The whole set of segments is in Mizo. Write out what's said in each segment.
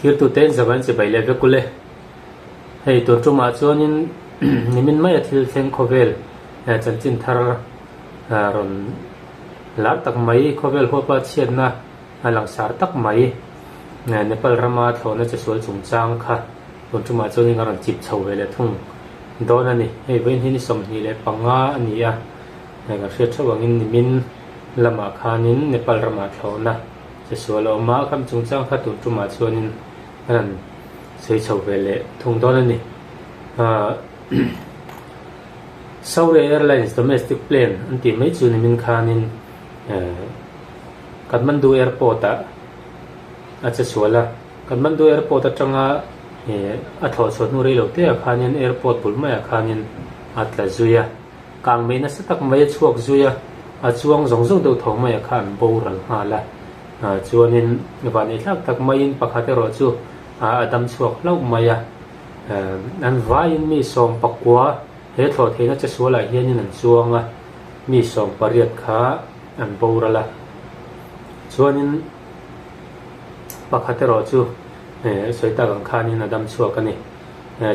Thirtute in zavain chibai leh vek ule. Hei tun tumah chuanin nimin maia thil thleng khawvel chanchin thar rawn lar tak mai khawvel huapa chhiatna a langsar tak mai Nepal rama thlawhna chesual chungchang kha tun tumah chuanin a rawn chip chho ve leh thung dawn a ni. Hei vawiin hi ni 25 a ni a, kan hriat theuh angin nimin lamah khanin Nepal ramah thlawhna Chesual a awm a, kham chungchang kha tun tumah chuanin a rawn sawi chho ve leh thung dawn a ni. Saurya Airlines domestic plane an tih mai chu nimin khanin Kathmandu Airport ah a chesual a, Kathmandu Airport atanga a thlawh chhuah hnu rei lo te ah khanin airport bul maiah khanin a tla zui a. Kang mai nasa tak mai a chhuak zui a, a chuang zawng zawng deuh tho mai a kha an boral nghal a. Chuanin vaneihlak tak maiin pakhat erawh chu a dam chhuak hlauh mai a. An vaiin mi 19 he thlawh theihna che sualah hianin an chuang a, mi 18 kha an boral a. Chuanin pakhat erawh chu sawi tak ang khanin a dam chhuak a ni.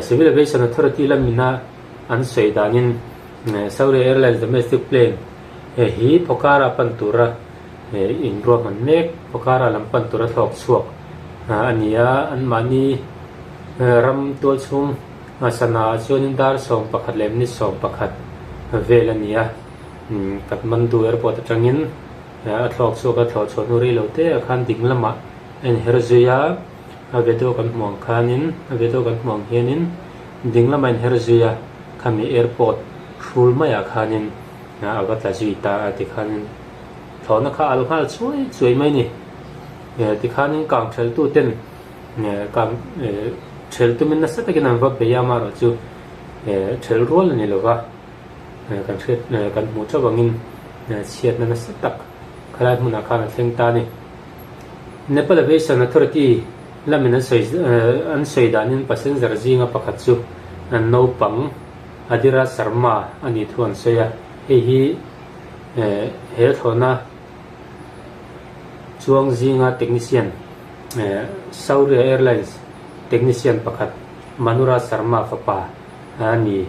Civil Aviation Authority lamina An sawi danin Saudi Airlines domestic plane hi Pokhara pan tura inruahman mek, Pokhara lam pan tura thlawk chhuak a ni a. Anmahni ram tualchhung Sanaa ah chuanin dar 11 leh minute 11 vel a ni a. Kathmandu airport atangin a thlawk chhuak a, thlawh chhuah hnu rei lo te ah khan ding lamah a inher zui a. A video kan hmuh ang khanin a video kan hmuh ang hianin ding lama inher zui a, khami airport hrul maiah khanin a va tla zui ta a tikhanin thlawhna kha a al nghal chuai chuai mai a ni. Tikhanin kang theltu ten kang thel tumin nasa takin an va bei a, amaherawhchu thel rual a ni lova kan hriat kan hmuh theuh angin chhiatna nasa tak khalai hmunah khan a thleng ta a ni. Nepal Aviation Authority lamin an sawi an sawi danin passenger zinga pakhat chu naupang Adira Sharma a nih thu an sawi a, hei hi he thlawhna chuang zinga technician Saurya Airlines technician pakhat Manura Sharma fapa a ni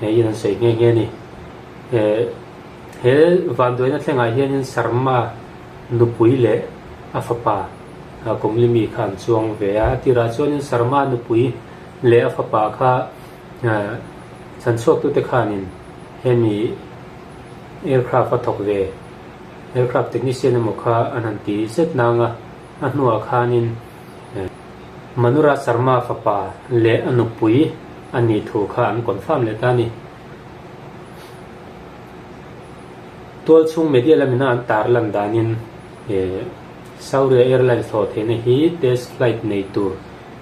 niin an sawi nghe nghe a ni. He vanduaina thlengah hianin Sharma nupui leh a fapa Kumlimi kha an chuang ve a. A tirah chuanin Sharma nupui leh a fapa kha chhanchhuaktute khanin hemi aircraft a thawk ve, aircraft technician emaw kha an han ti zet nang a, a hnuah khanin Manura Sharma fapa leh a nupui a nih thu kha an confirm leh ta a ni. Tualchhung media lamina an tarlan danin Saurya Airlines hlawh theihna hi test flight nei tur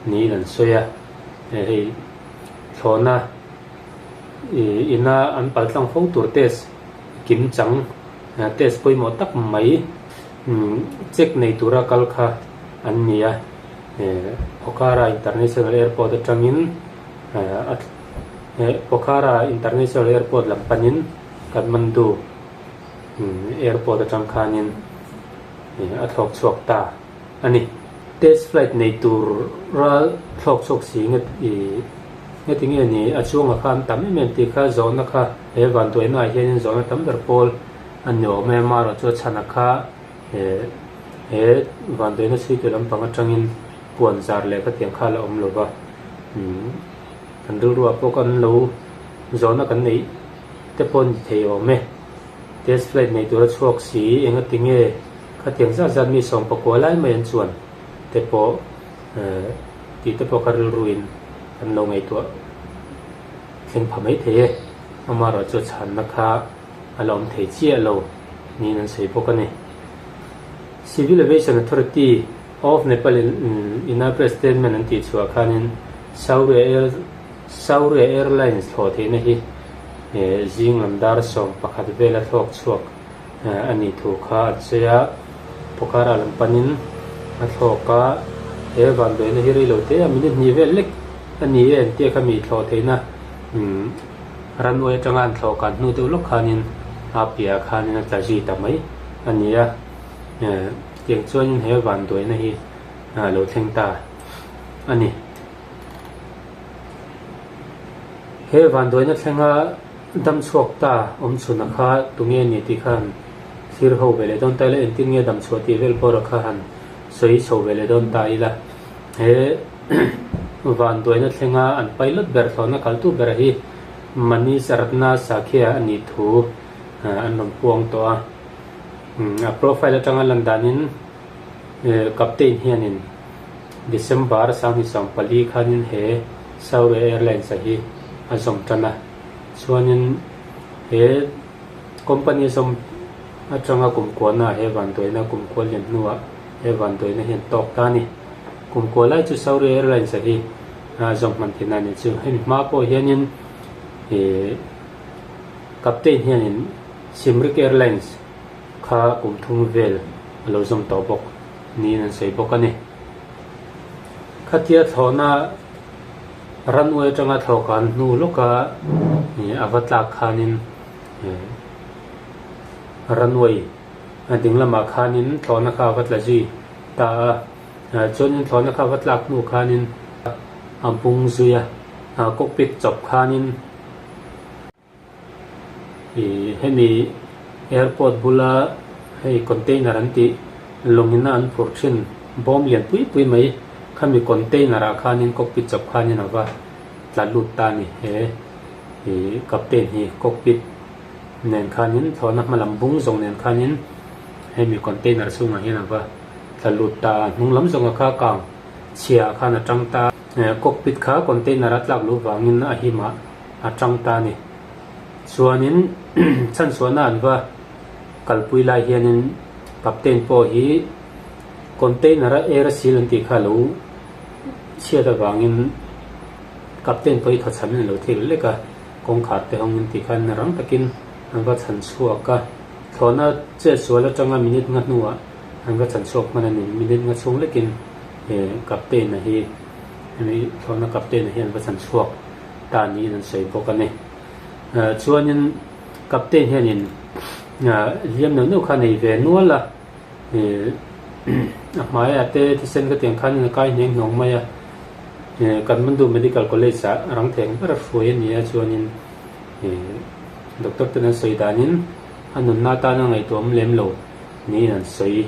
niin an sawi a, hei thlawhna ina an paltlang fo tur test kim chang test pawimawh tak mai check nei tura kal kha an ni a, Pokhara International Airport atangin Pokhara International Airport lam panin Kathmandu airport atang khanin a thlawk chhuak ta a ni. Test flight nei tura thlawk chhuak si nge nge nge ni a chhungah khan tam em em tih kha zawhna kha he vanduaina ah hianin zawhna tam ber pawl a ni awm em amaherawh chu a chhana kha he vanduaina chhuitu lampang atangin puan zar leh khatiang kha a la awm lova kan rilruah pawh kan lo zawhna kan neih te pawh ni thei awm e. Test flight nei tura chhuak si enga ti nge khatiang zat zat mi 19 lai mai an chuan te pawh tih te pawh kha rilruin kan lo ngaihtuah thleng pha mai thei e. Amaherawh chu chhanna kha a la awm thei chiah lo niin an sawi bawk a ni. Civil Aviation Authority of Nepal in a press statement an tih chhuah khanin Saurya Air Saurya Airlines thlawh theihna hi zing lam dar 11 vela thlawk chhuak a nih thu kha an sawi a, Pokhara lam panin a thlawk a, he vanduaina hi rei lo te a minute hnih vel lek a ni e an tia kha mi thlawh theihna runway atanga an thlawh kan hnu deuh lawk khanin a piahah khanin a tla zui ta mai a ni a, tiang chuanin he vanduaina hi a lo thleng ta. a ni. He vanduaina thlenga damchhuak ta awmchhuna kha tunge ni tih kha han thlir ho ve leh dawn ta ila, engtin nge damchhuah tih vel pawh kha han sawi chho ve leh dawn ta ila. He vanduaina thlenga an pilot ber thlawhna kaltu bera hi Manish Ratna Sakhya a nih thu an rawn puang tawh a. A profile atanga lan danin Captain hianin December 2004 khanin he Saurya Airlines-a hi a zawm tan a. Chuanin he company a zawm atanga kumkuana he vanduaina kumkua lian hnuah he vanduaina hian tawk ta a ni. Kumkua lai chu Saurya Airlines-a hi a zawm hman thin a ni chu. Hemi hma pawh hianin ih Captain hianin Simrik Airlines kha kum thum vel a lo zawm tawh bawk niin an sawi bawk a ni. Khatia thlawhna runway atanga thlawhkan hnu lawka a va tlak khanin runway a ding lamah khanin thlawhna kha a va tla zui ta a, chuanin thlawhna kha a va tlak hnu khanin a bung zui a, cockpit chawp khanin. Ih hemi airport bula hei container an tih lawngin a an phurh thin bawm lian pui pui mai khami container ah khanin cockpit chawp khanin a va tla lut ta a ni he ih captain hi cockpit nen khanin thlawhna hma lam bung zawng nen khanin hemi container chhungah hian a va tla lut ta a hnung lam zawnga kha kang chhia ah khan a tang ta a cockpit kha container a tlak luh vangin a him ah. a tang ta a ni. Chuanin chhanchhuahna an va kalpui lai hianin captain pawh hi container a air a seal an tih kha a lo chhiat avangin captain pawh hi thawchhamin a lo thil lek a, kawngkhar te hawngin tih khan rang takin an va chhan chhuak a. Thlawhna chetsual atanga minute nga hnuah an va chhan chhuak hman a ni. Minute nga chhung lekin captain a hi hemi thlawhna captain a hi an va chhan chhuak. ta niin an sawi bawk a ni. Chuanin captain hianin hliam neuh neuh kha a nei ve nual a, a hmaiah te thisen ka tiang khanin a kai hneng hnawng mai a, Kathmandu Medical College ah rang theng ber a hruai a ni a, chuanin doctor ten an sawi danin a nunna atana ngaihtuahawm lem lo niin an sawi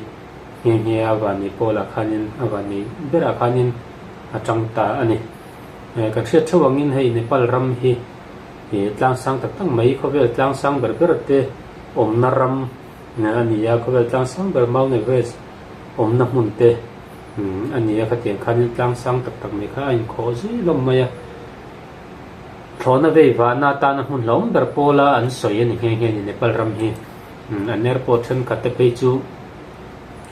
nghe nghe a, Vani Paul-ah khanin a Vani berah khanin a tang ta a ni. Kan hriat theuh angin hei Nepal ram hi tlang sang tak tak mai khawvel tlang sang ber ber te awmna ram a ni a, khawvel tlang sang ber Mount Everest awmna hmun te a ni a, khatiang khanin tlang sang tak tak mai kha a inkhawh zui hlawm mai a. Thlawhna vei vahna atana hmun hlauhawm ber pawla an sawi a ni nghe nghe a ni Nepal ram hi. An airport thenkhat te phei chu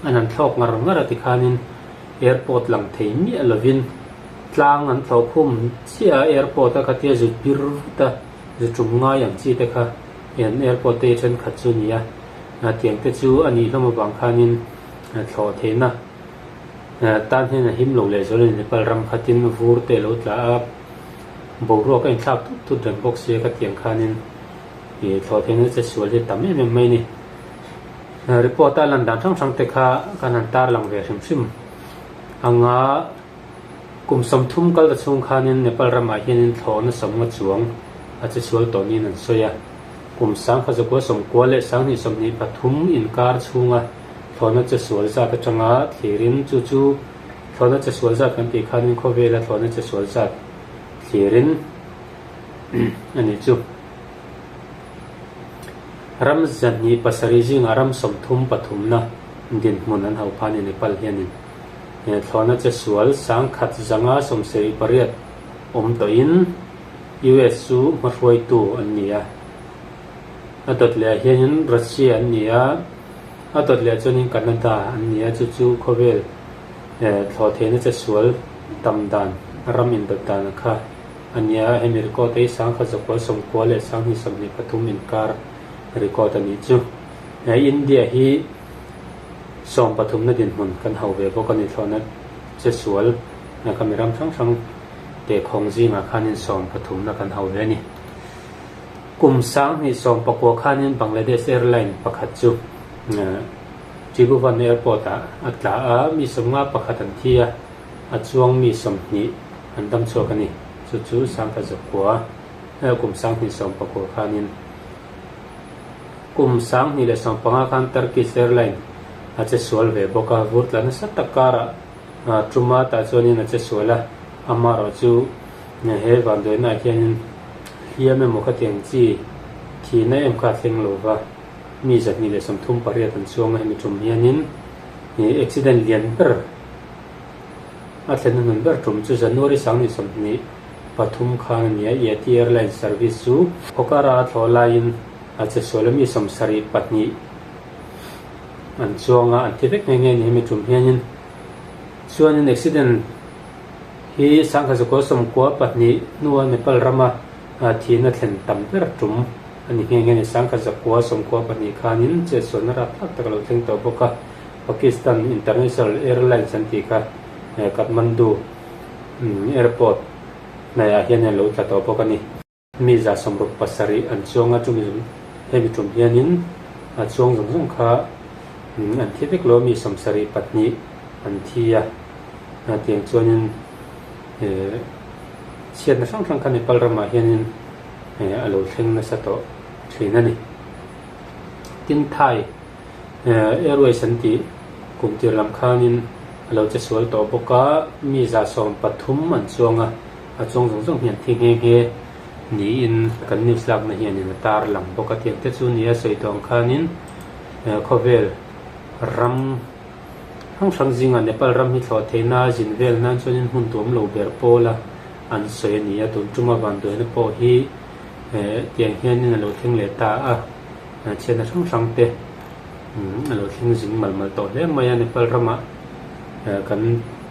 an han thlawk ngar ngar a tikhanin airport lang thei miah lovin Tlang an thlawh khum chiah a airport a khatia zut pir vut a, zu tum ngai ang chi te kha an airport te hi thenkhat chu a ni a, tiang te chu a nih hlawm avang khanin thlawh theihna tan hian a him lo leh zual a ni. Nepal ram khatin vur te a lo tla a, boruak a inthlak thut thut reng bawk sia khatiang khanin thlawh theihna che sual hi a tam em em mai a ni. Report a lan dan hrang hrang te kha kan han tarlang ve hrim hrim anga. Kum 30 kal ta chhung khanin Nepal ramah hianin thlawhna sawmnga chuang a che sual tawh niin an sawi a. Kum 1990 leh 2023 inkar chhunga thlawhna che sual zat atanga thlirin chu chu thlawhna che sual zat kan tih khanin khawvela thlawhna che sual zat thlirin a nih chu. Ram 207 zingah ram 33 na dinhmun an hauh pha a ni Nepal hianin. Thlawhna che sual 1178 awm tawhin US chu hmahruaitu an ni a. A dawt lehah hianin Russia an ni a, a dawt lehah chuanin Canada an ni a, chu chu khawvel thlawh theihna che sual tam dan ram indawt dan kha a ni a. Hemi record hi 1990 leh 2023 inkar record a nih chu. India hi. Sawm pathumna dinhmun kan hauh ve bawk a ni thlawhna che sual ka mi ram hrang hrang tehkhawng zingah khanin sawm pathumna kan hauh ve a ni. Kum 2019 khanin Bangladesh airline pakhat chu Tribhuvan airport ah a tla a, mi 51 an thi a. a chuang mi 20 an dam chhuak a ni. Chu chu sangkhat zakua kum 2019 khanin kum 2015 khan Turkish Airline a che sual ve bawk a, vur tla nasa tak karah tuma tah chuanin a che sual a, amaherawh chu he vanduainaah hianin hliam emaw khatiang chi thihna em kha a thleng lo va, mi 238 an chuang a, hemi tum hianin accident lian ber a thlen hnuhnun ber tum chu January 2023 khan a ni a, Yeti Airlines service chu Pokhara a thlawh laiin a che sual a, mi 72 an chuang a, an thi vek nghe nghe a ni hemi tum hianin chuanin accident hi 1992 hnua Nepal rama thihna thlen tam ber tum a ni nghe nghe a ni. 1992 khanin chetsualna rapthlak tak a lo thleng tawh bawk a, Pakistan International Airlines an tih kha Kathmandu Airport hnaihah hian a lo tla tawh bawk a ni. Mi 67 an chuang a, chumi hemi tum hianin a chuang zawng zawng kha an thi vek lo a, mi 72 an thi a, tiang chuanin chhiatna hrang hrang kha Nepal ramah hianin a lo thleng nasa tawh thin a ni. Tin Thai Airways an tih kum tir lam khanin a lo che sual tawh bawk a, mi 113 an chuang a, a chuang zawng zawng hi an thi nghe nghe niin kan news lakna hianin a tar lang bawk a, tiang te chu nia sawi tawh ang khanin khawvel ram hrang hrang zingah Nepal ram hi thlawh theihna a zin vel nan chuanin hmun tuam lo ber pawl a an sawi a ni a, tun tuma vanduaina pawh hi tiang hianin a lo thleng leh ta a, chhiatna hrang hrang te a lo thleng zing mal mal tawh hle mai a, Nepal ramah kan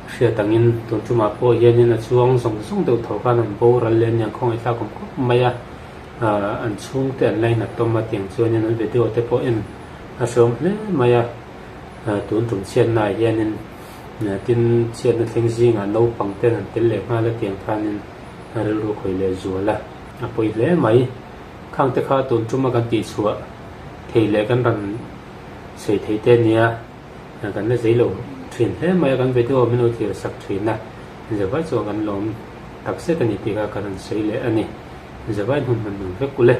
hriat angin tun tumah pawh hianin a chuang zawng zawng deuh tho khan an boral leh aniang khawngaih thlak awm khawp mai a, an chhungte an lainat tawm a tiang chuanin an video te pawh en a hreawm hle mai a, tun tum chhiatnaah hianin tin chhiatna thleng zingah naupang ten an tel leh nghal a tiang khanin rilru khawih leh zual a, a pawi hle mai. Khang te kha tun tuma kan tihchhuah thei leh kan rawn sawi thei te ania kan la zei lo thin hle mai a, kan video min lo thlir sak thin a, zavai chuan kan lawm tak zet a ni tih kha kan rawn sawi leh a ni. Zavai hmun hman nuam vek u le.